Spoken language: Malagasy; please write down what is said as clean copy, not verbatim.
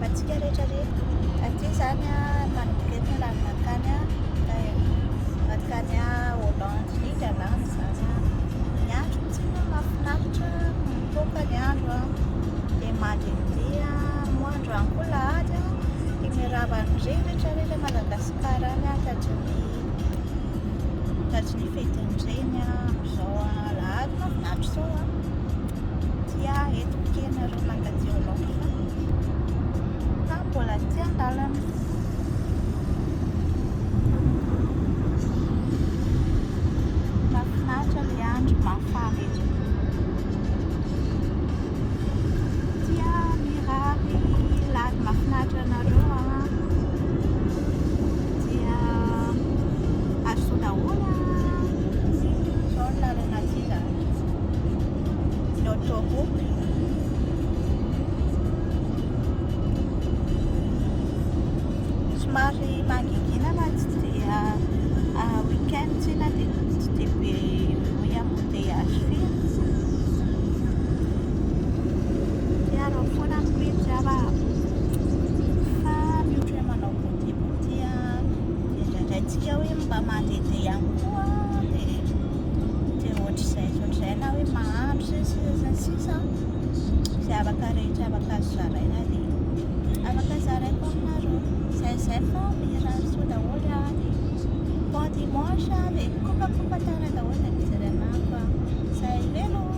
Miarahaba antsika rehetra rehetra. Aty izany manomboka eto ny lalana mankany mankany Hollande indrindra lany izany. Ny andro tsinona mahafinaritra, mipoaka ny andro dia mandehandeha. Moa androany koa alahady dia miarahaba ny rehetra rehetra Madagasikara any tratry ny tratry ny fetin'ny reny amin'izao alahady mahafinaritra izao. Dia entiko kely nareo mankaty Hollande fa fa mbola aty an-dalana. Mahafinaritra ilay andro, mafana ery. Dia mirary lahady mahafinaritra anareo an. Dia azo daholo an. Izao ny lalana aty izany. Ny autoroute. Somary mangingina fa tsy dia week-end tsena dia tsy dia be hoe embouteillage firy. Dia arao foana ny pejy fa fa mihoatra hoe manao beauté beauté dia indraindray tsika hoe mba mandehandeha ihany koa dia dia ohatr'izay sy ohatr'izay na hoe mahandro sy ny sisa sy ny sisa. Izay afaka rehetra afaka azo zaraina dia afaka zaraiko aminareo. Izay izay fa mirary soa daholo a dia bon dimanche dia kopakopa tanana daholo izay mijery anah fa izay veloma.